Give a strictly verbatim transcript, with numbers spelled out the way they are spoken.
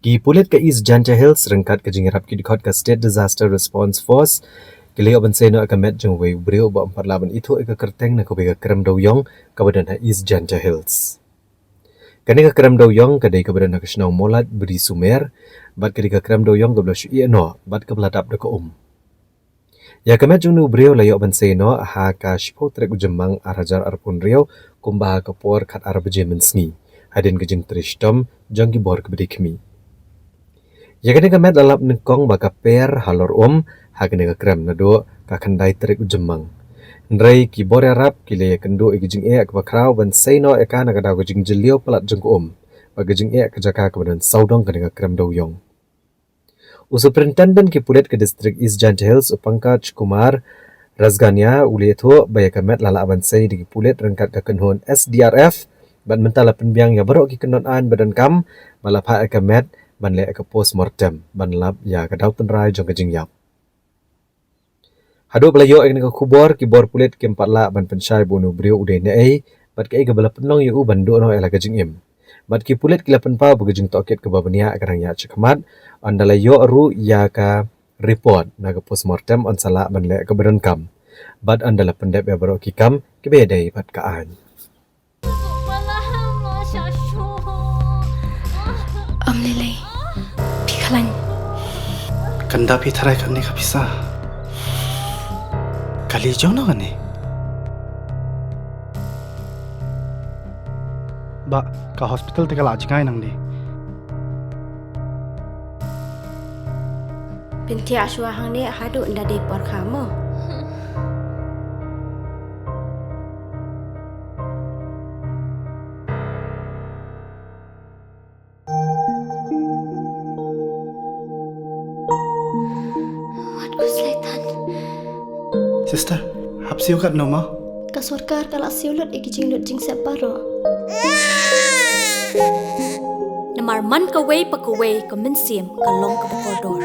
Ki pulit ka East Jaintia Hills ryngkat ka jingïarap ki dkhot ka State Disaster Response Force ki la ïoh ban sei noh ïa ka met jong uwei u briew uba ym pat lah ban ithuh ïa ka kyrteng na kawei ka krem dewïong kaba don ha East Jaintia Hills. Kane ka krem dewïong ka dei kaba don ha ka shnong Mawlait Bri Sumer, bad ka dei ka krem dewïong kaba la shu ïeh noh bad kaba la dap da ka um. Ïa ka met jong une u briew la ïoh ban sei noh ha ka shiphew tarik u Jymmang ar hajar arphew hynriew, kumba ha ka por khatar baje mynsngi, hadien ka jingtrei shitom jong ki bor kiba dei khmih. Ïa kane ka met la lap nyngkong ba ka per halor um ha kane ka krem naduh ka khyndai tarik u Jymmang. Hynrei ki bor ïarap ki la ïakynduh ïa ka jingeh kaba khraw ban sei noh ïa ka na ka daw ka jingjylliew palat jong ka um bad ka jingeh ka jaka kaba don sawdong kane ka krem dewïong. U Superintendent ki pulit ka District East Jaintia Hills, u Pankaj Kumar Rasgania, u la ïathuh ba ïa ka met la lah ban sei da ki pulit ryngkat ka kynhun S D R F, bad mynta la pynbiang ïa baroh ki kyndon aiñ ba donkam ba la phah ïa ka met ban leh ïa ka postmortem ban lap ïa ka daw tynrai jong ka jingïap. Haduh ba la ïoh ïa kane ka khubor, ki bor pulit kim pat lah ban pynshai ba une u briew u dei naei bad kaei kaba la pynlong ïa u ban duh noh ïa la ka jingim. Bad ki pulit ki la pynpaw ba ka jingtohkit kaba bniah ka dang ïaid shakhmat, ynda la ïoh ruh ïa ka report na ka postmortem yn sa lah ban leh kaba donkam. Bad ynda la pyndep ïa baroh ki kam kiba ïadei bad ka aiñ. Ym lei lei. Phi khlaiñ. Kan da phi tharai kane ka pisa. Kali jong no kane. Ba ka hospital te ka la jngai nangne. Pyntiah shuwa hangne haduh ynda dei por kha mo. Wat u Sleitan. Sister, hap siew katno mo? Ka sorkar ka la siew lut ïa ki jinglut jingsep baroh. Namar man kawei pa kawei ka mynsiem ka long kaba kordor.